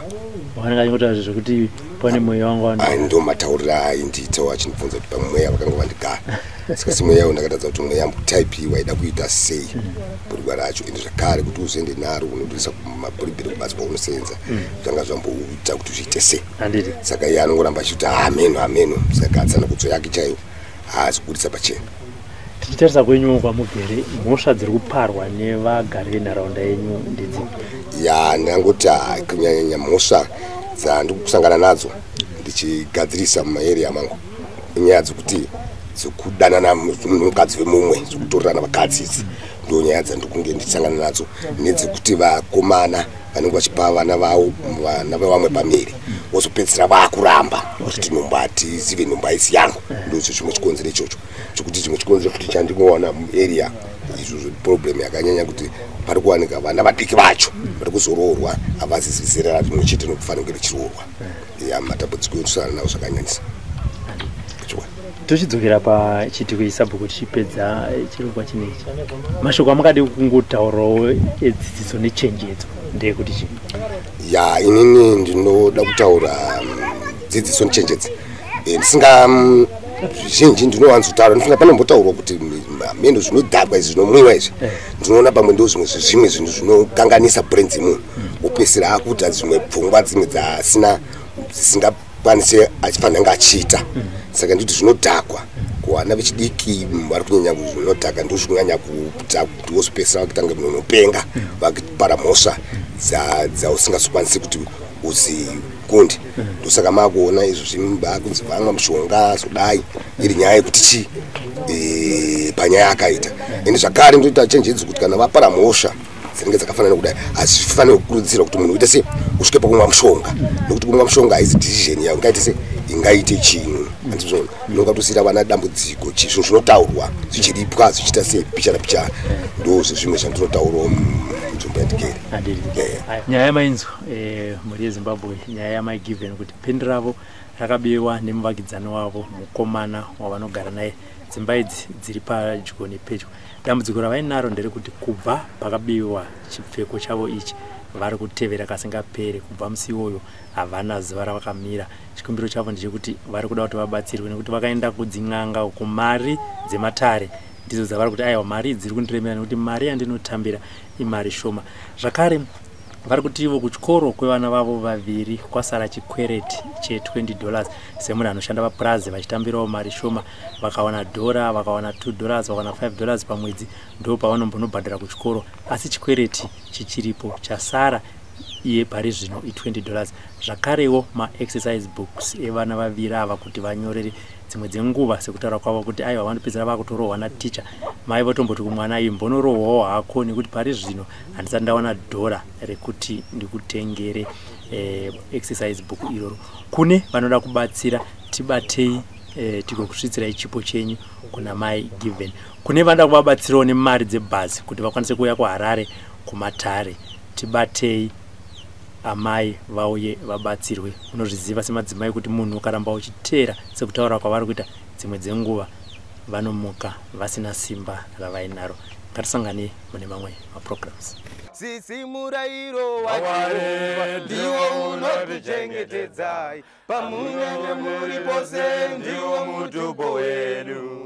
Wakanenge achingotaura zvekuti pane mweya wangu
Ai, ndo matauriro aindiitawo achindibvunza kuti pamweya vakanga vandigara. Saka semweyawo ndakatadza kuti mweya type waida kuita sei bhurugwa racho. Ende zvakare kuti uzoende naro unotoisa mabhuribhiri kubasa kwaunosenza, zvanga zvamboita kuti zviite sei. Saka iye anongoramba achiti hameno, hameno. Saka tsanangudzo yake chaiyo haasi kubudisa pachena.
Tichitarisa kwenyuwo kwamugere, mhosva dziri kuparwa nevagari venharaunda yenyu ndedzipi?
Ya, ndangoti kunyanyanya mhosva dzandiri kusangana nadzo ndichigadzirisa mumaarea mangu inyaya dzekuti dzekudanana nomukadzi wemumwe, dzekutorerana vakadzi. Idzi ndo nyaya dzandikunge ndichisangana nadzo, nedzekuti vakomana vanenge vachipa vana vavo, vana vevamwe pamiri, vozopedzisira vakuramba kuti nhumbu hatizive, nhumbu haisi yangu. Ndocho chimwe chikonzero ichocho chokuti chimwe chikonzero futi chandinowana muarea izvozvo, problem yakanyanya kuti pari kuwanika vana vadiki vacho vari kuzoroorwa havazizi zera rimwe chete nokufanira kunge richiroorwa. Ya, matambudziko ekusangana nawo zvakanyanyisa. Chokwadi.
Tochidzokera pachiitiko chisabhuku, tichipedza chirongwa chinechi, mashoko amungade kungotaurawo edzidziso nechenjedzo ndeyekuti chii?
Ya, inini ndinoda kutaura dzidziso nechenjedzo. Ndisinga zvizhinji ndinowanzotaura, ndinofunga panombotaurwa kuti mhendo zvinodhakwa izvi, zvinomwiwa izvi. Ndinoona pamwe ndo zvimwe zvezvimwe zvinhu zvinokanganisa brain dzemunhu, wopedzisira akuita dzimwe pfungwa dzimwe dzasina, dzisingakwanisi achifanira kunge achiita. Saka nditi zvinodhakwa kuvana vechidiki vari kunyanya zvinodhaka ndo zvikunyanya kuita kuti wozopedzisira vakuita kunge munhu unopenga, vakupara mhosva dzausingazokwanisi kuti uzikunde. Ndosaka makuona izvo vakunzi vamwa mushonga, zodai iri nyaya yekuti chi panyaya akaita. Ende zvakare ndoita chenjedzo kuti kana vapara mhosva dzinenge dzakafanana kudai, hazvifaniri kukurudzirwa kuti munhu uite se usvike pakumwa mushonga, nekuti kumwa mushonga haizi decision yayo ingaite se ingaite chinhu. Handizvona, inonga kutosiyira vana dambudziko. Zvinhu zvinotaurwa zvichiripwa zvichiita se pichana pichana, ndo zvezvimwe zvandinotaurawo munzvimbo yandigere.
Nyaya yamainzwa, mhuri yeZimbabwe, nyaya yamai Given, kuti pendi ravo rakabiwa nemuvakidzani wavo, mukomana wavanogara naye. Dzimba idzi dziri padyo nepedyo. Dambudziko ravainaro nderekuti kubva pakabiwa chipfeko chavo ichi, vari kutevera kasingaperi. Kubva musi iwoyo havana zuva ravakamira. Chikumbiro chavo ndechekuti vari kuda kuti vabatsirwe, nekuti vakaenda kudzin'anga, kumari dzematare ndidzo dzavari kuti aiwa, mari idzi dziri kundiremera nekuti mari yandinotambira imari shoma. Zvakare vari kuti ivo kuchikoro kwevana vavo vaviri kwasara chikwereti che$20. Semunhu anoshanda papurazi vachitambirawo mari shoma, vakawana dhora, vakawana $2, vakawana $5 pamwedzi, ndo pavanombonobhadhara kuchikoro, asi chikwereti chichiripo. Chasara iye pari zvino i$20. Zvakarewo maexercise books evana vaviri ava kuti vanyorere, dzimwe dzenguva sekutaura kwavo kuti aiwa, vanopedzera vakutorohwa naticha. Mai votomboti kumwana, iyi mbonorohwawo hako nekuti pari zvino handisati ndawana dhora rekuti ndikutengere exercise book iroro. Kune vanoda kubatsira, tibatei, tigokusvitsirai chipo chenyu kuna mai Given. Kune vanoda kuvabatsirawo nemari dzebhazi kuti vakwanise kuuya kuHarare kumatare, tibatei, amai vauye vabatsirwe. Unozviziva semadzimai kuti munhu ukaramba uchiteera sekutaura kwavari kuita, dzimwe dzenguva vanomuka vasina simba ravainaro. Ngatisangane mune mamwe maprograms.
Sisi, murayiro waJehovha ndiwo unotichengetedzai pamunenge muri pose, ndiwo mutupo wedu.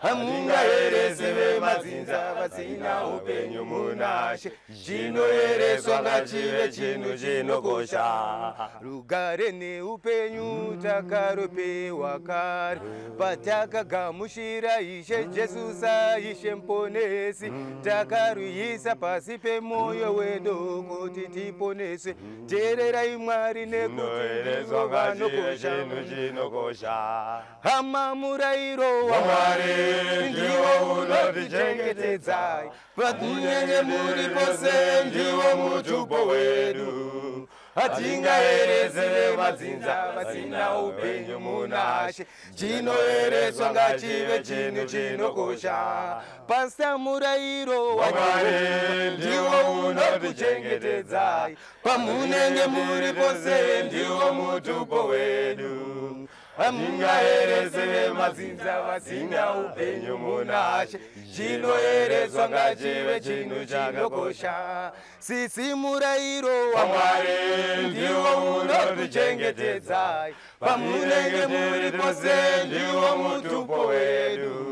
Hamungaeresi vemadzinza vasina upenyu munashe. Chinoereswa ngachive chinhu chinokosha. Rugare neupenyu takaropewa kare patakagamushira Ishe Jesu saIshe Muponesi. Takarwiyisa pasi pemwoyo wedu kuti tiponeswe. Teererai Mwari nekuti ndivo vanokosha. Hama, murayiro waMwari ndiwo unotichengetedzai pakunenge muri pose, ndiwo mutupo wedu. Hatingaerese vemadzinza vasina upenyu munashe. Chinoereswa ngachive chinhu chinokosha. Pasa, murayiro waMwari ndiwo unokuchengetedzai pamunenge muri pose, ndiwo mutupo wedu. Hamungaerese vemadzinza vasina upenyu munashe. Chinoereswa ngachive chinhu chinokosha. Sisi, murayiro waMwari ndiwo unotichengetedzai pamunenge muri pose, ndiwo mutupo wedu.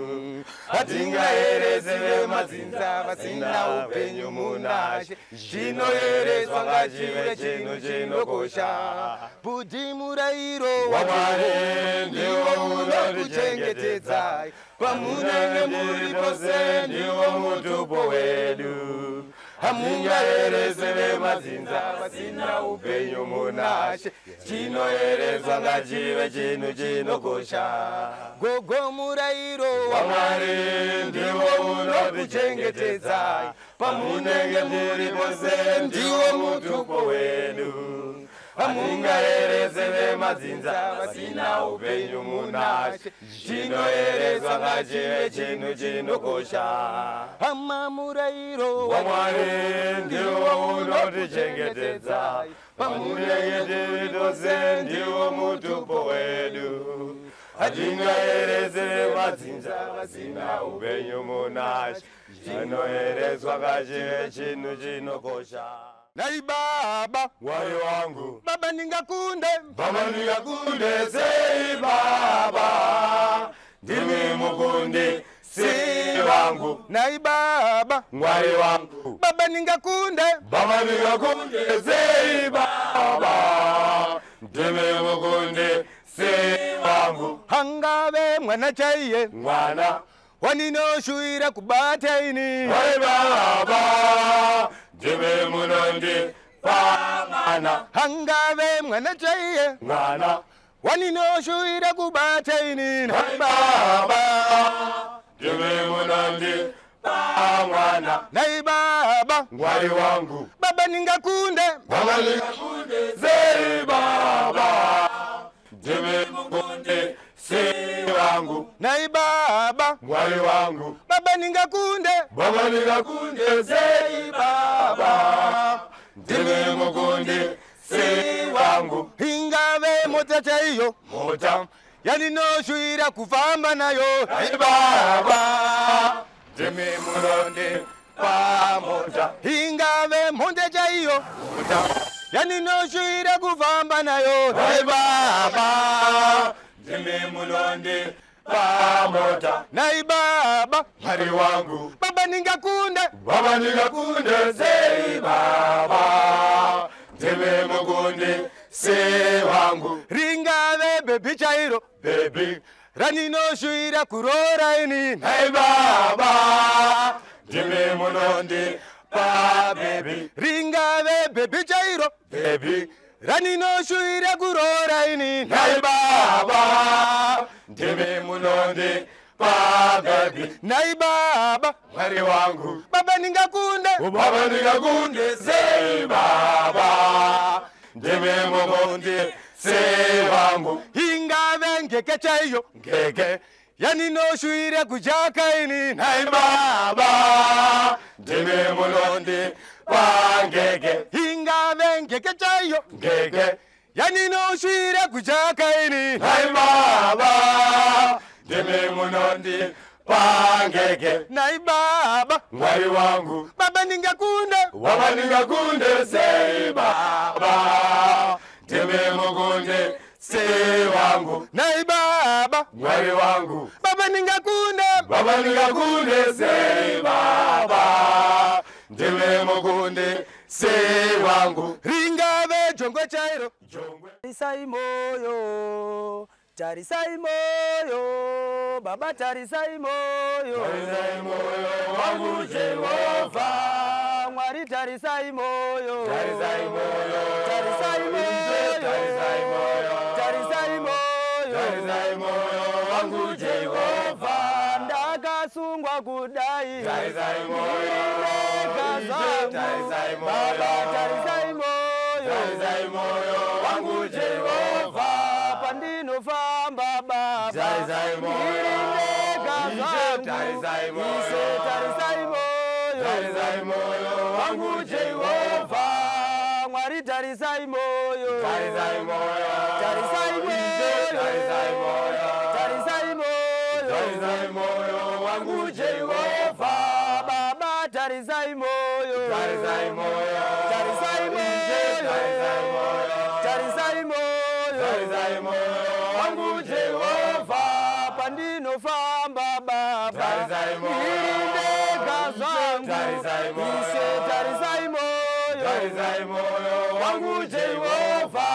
Hatingaerese vemadzinza vasina upenyu munashe. Chinoereswa ngachive chinhu chinokosha. Bhudhi, murayiro waMwari ndiwo unokuchengetedzai pamunenge muri pose, ndiwo mutupo wedu. Hamungaerese vemadzinza vasina upenyu munashe. Chinoereswa ngachive chinhu chinokosha. Gogo, murayiro waMwari ndiwo unokuchengetedzai pamunenge muri pose, ndiwo mutupo wedu. Hamungaerese vemadzinza vasina upenyu munashe. Chinoereswa ngachive chinhu chinokosha. Hama, murayiro waMwari ndiwo unotichengetedza pamunenge tiri tose, ndiwo mutupo wedu. Hatingaerese vemadzinza vasina upenyu munashe. Chinoereswa ngachive chinhu chinokosha. Nai baba.
Mwari wangu.
Baba, ndingakunde.
Baba, ndingakunde sei? Baba, ndimi mukundi si wangu.
Nai baba.
Mwari wangu.
Baba, ndingakunde.
Baba, ndingakunde sei? Baba, ndimi mukundi si wangu.
Hangave mwana chaiye.
Mwana.
Waninoshuwira kubata ini.
Mwari baba, ndimi munondi pamwana.
Hangave mwana chaiye.
Mwana.
Waninoshuwira kubata ini.
Mwari baba, ndimi munondi. Mwari wangu.
Baba ningakunde.
Baba ningakunde sei baba. Ndimi mukunde sei wangu.
Nai baba.
Mwari wangu.
Baba ningakunde.
Baba ningakunde sei baba. Ndimi mukunde sei wangu.
Ingave mota chaiyo.
Mota.
Yandinoshuvira kufamba nayo.
Nai baba. Ndimi munonde pamota.
Ingave mhonde chaiyo.
Mota.
Yandinoshuvira kufamba nayo.
Nai baba. Ndimi munonde pamota.
Nai baba.
Mwari wangu.
Baba ningakunde.
Baba ningakunde sei baba. Ndimi mukunde sei wangu.
Ringave bhebhi chairo.
Bhebhi.
Randinoshuvira kuroora ini.
Nai baba. Ndimi munonde pa bhebhi.
Ringave bhebhi chairo.
Bhebhi.
Randinoshuvira kuroora ini.
Nai baba. Ndimi munonde pa bhebhi.
Nai baba.
Mwari wangu.
Baba ningakunde.
Baba ningakunde sei baba. Ndimi mukunde sei wangu.
Ingave ngeke chaiyo.
Ngeke.
Yandinoshuvira kujaka ini.
Nai baba. Ndimi munonde pa ngeke.
Ingave ngeke chaiyo.
Ngeke.
Yandinoshuvira kujaka ini.
Nai baba. Ndimi munonde pa ngeke.
Nai baba.
Mwari wangu.
Baba ningakunde.
Baba ningakunde sei baba. Ndimi mukunde sei wangu.
Nai baba.
Mwari wangu.
Baba ningakunde.
Baba ningakunde sei baba. Ndimi mukunde sei wangu.
Ringave jongwe chairo.
Jongwe.
Tarisai moyo. Tarisai moyo. Baba tarisai moyo.
Tarisai moyo wangu Jehova.
Mwari tarisai moyo.
Tarisai moyo.
Tarisai moyo.
Tarisai moyo.
Tarisai moyo.
Tarisai moyo wangu Jehova.
Ndakasungwa kudai.
Tarisai moyo.
Ndega zvangu.
Tarisai moyo.
Baba tarisai moyo.
Tarisai moyo wangu Jehova.
Pandinofamba baba.
Tarisai moyo.
Ndega zvangu.
Tarisai moyo.
Ishe tarisai moyo.
Tarisai moyo wangu Jehova.
Mwari tarisai moyo.
Tarisai moyo.
Tarisai moyo.
Tarisai moyo.
Tarisai moyo.
Tarisai moyo wangu Jehova.
Baba tarisai moyo.
Tarisai moyo.
Tarisai moyo.
Tarisai moyo.
Tarisai moyo.
Tarisai moyo wangu Jehova.
Pandinofamba baba.
Tarisai moyo.
Ndiri ndega zvangu.
Tarisai moyo.
Ishe tarisai moyo.
Tarisai moyo wangu Jehova.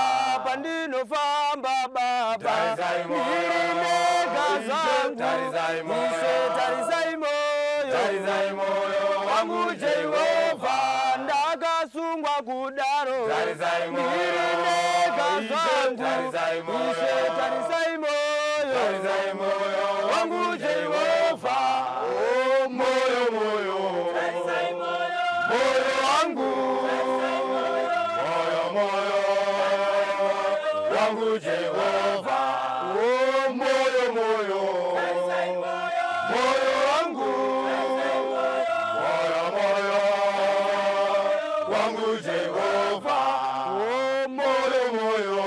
Pandinofamba baba.
Tarisai moyo.
Ndiri ndega zvangu.
Tarisai moyo.
Ishe tarisai moyo.
Tarisai moyo wangu Jehova.
Ndakasungwa kudaro.
Tarisai moyo.
Ndiri ndega zvangu.
Tarisai moyo.
Ishe tarisai moyo.
Tarisai moyo wangu Jehova. Oh moyo moyo.
Tarisai moyo.
Moyo wangu. Moyo moyo. Wangu Jehova. Oh moyo moyo.
Tarisai moyo.
Moyo wangu. Moyo moyo. Wangu Jehova. Oh moyo moyo.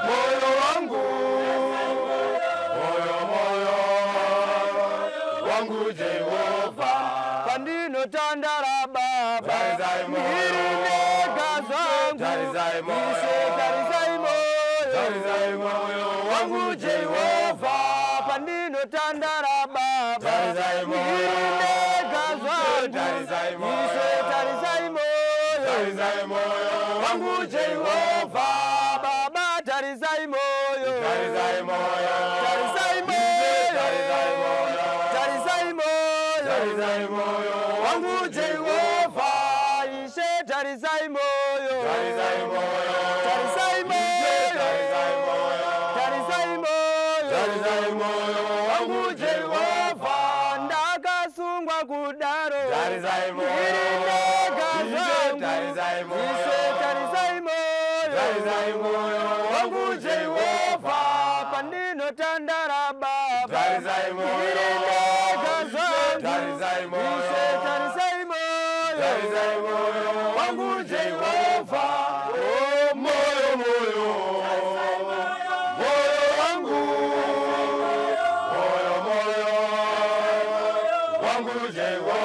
Moyo wangu. Moyo moyo. Wangu Jehova.
Pandinotandara baba.
Tarisai moyo.
Ndiri ndega zvangu.
Tarisai moyo.
Ishe tarisai moyo.
Tarisai moyo wangu Jehova.
Pandinotandara baba.
Tarisai moyo.
Ndiri ndega zvangu.
Tarisai moyo.
Ishe tarisai moyo.
Tarisai moyo wangu Jehova.
Baba tarisai moyo.
Tarisai moyo.
Tarisai moyo.
Tarisai moyo.
Tarisai moyo.
Tarisai moyo wangu Jehova.
Ishe tarisai moyo.
Tarisai moyo.
Tarisai moyo.
Tarisai moyo.
Tarisai moyo.
Tarisai moyo wangu Jehova.
Ndakasungwa kudaro.
Tarisai moyo.
Ndiri ndega
Ishe
zvangu.
tarisai moyo.
Ishe tarisai moyo.
Tarisai moyo wangu Jehovha.
Pandinotandara baba.
Tarisai moyo.
Ndiri ndega zvangu.
Tarisai moyo.
Ishe tarisai moyo.
Tarisai moyo wangu Jehovha. Oh, moyo moyo. Moyo wangu. Moyo moyo. Wangu Jehovha.